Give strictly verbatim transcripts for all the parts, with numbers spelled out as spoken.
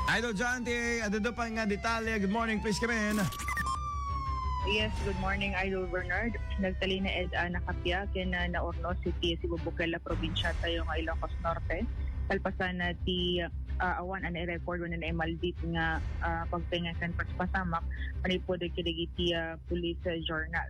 Idol John, ti adu pay nga detalye. Good morning, please come in. Yes, good morning, Idol Bernard. Nagtalinaed a nakapiak ken, ah, naurnos iti Sibubukel a probinsia tayo nga Ilocos Norte. Kalpasan na ti, ah, awan a nai-record wenno naimaldit nga, ah, pagtengnga ken paspasamak manipud kadagiti, ah, police, ah, journal.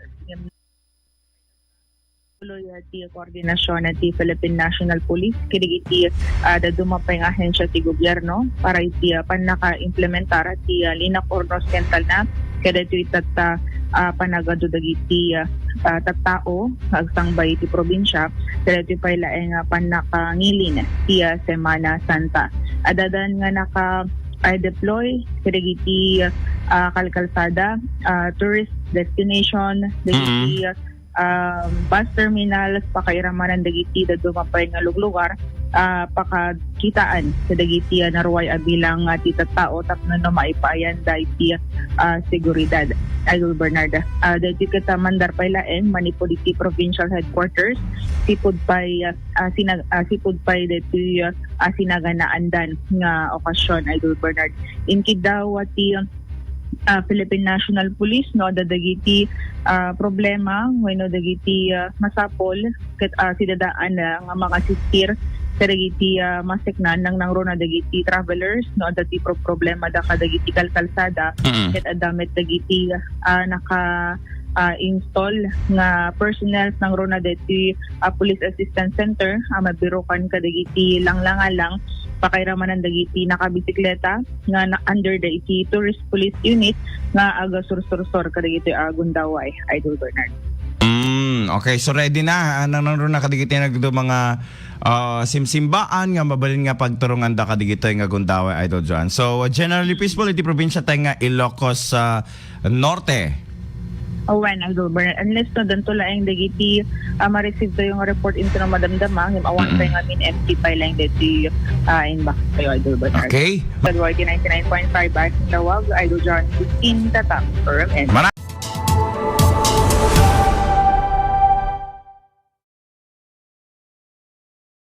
Tuloy, ah, ti koordinasyon ti Philippine National Police kadagiti, ah, dadduma pay nga ahensya ti gobyerno para iti, ah, pannakaimplementar ti, ah, linak urnos ken talna kadagitoy tatta, ah, panagadu dagiti, ah, ah, tattao nga agsangbay iti probinsia kadagitoy pay laeng nga pannakangilin ti, ah, Semana Santa. Addan nga naka, ah, deploy kadagiti, ah, kalkalsada, ah, tourist destination, dagiti, Mm. ah, um, bus terminals, pakairamanan dagiti dadduma pay nga luglugar, ah, pakakitaan kadagiti, ah, naruay a bilang, ah, ti tattao tapno no maipaayanda iti, ah, seguridad. Idol Bernard, ah, dagiti ket, ah, mandar pay laeng manipud iti provincial headquarters, sipud pay, ah, ah, sinag-, ah, sipud pay dagiti, ah, ah, sinaganaandan nga okasyon, Idol Bernard. Inkiddaw ti, ah, Philippine National Police, no, adda dagiti, ah, problema wenno dagiti, ah, masapol ket, ah, sidadaan, ah, nga mangasistir kadagiti, ah, masiknan nangnangruna dagiti travelers, no, adda ti pro-, problema da kadagiti kalkalsada Mm. ket adda met dagiti, ah, naka, ah, install nga personnel nangruna dagiti, ah, Police Assistance Center, ah, mabirukan kadagiti langlangalang pakairamanan dagiti nakabisikleta nga na under da iti Tourist Police Unit nga agasursursor kadagiti, ah, gundaway, Idol Bernard. Mm, okay. So ready na, ah, nangnangruna kadagiti nagdu mga, ah, simsimbaan nga mabalin nga pagturonganda kadagitoy nga gundaway, Idol John. So, generally peaceful iti probinsya tayo nga Ilocos, ah, Norte. Awan, Idol Bernard. Unless no, danto laeng dagiti, ah, ma-receive tayo nga report into na madamdama, ngem awan Mm. tayo nga min empty file laeng dagiti, ah, inbox tayo, Idol Bernard. Okay. Sa Duarte ninety-nine point five Asing Lawag, Idol John fifteen, Tatak, Firm, and Mara-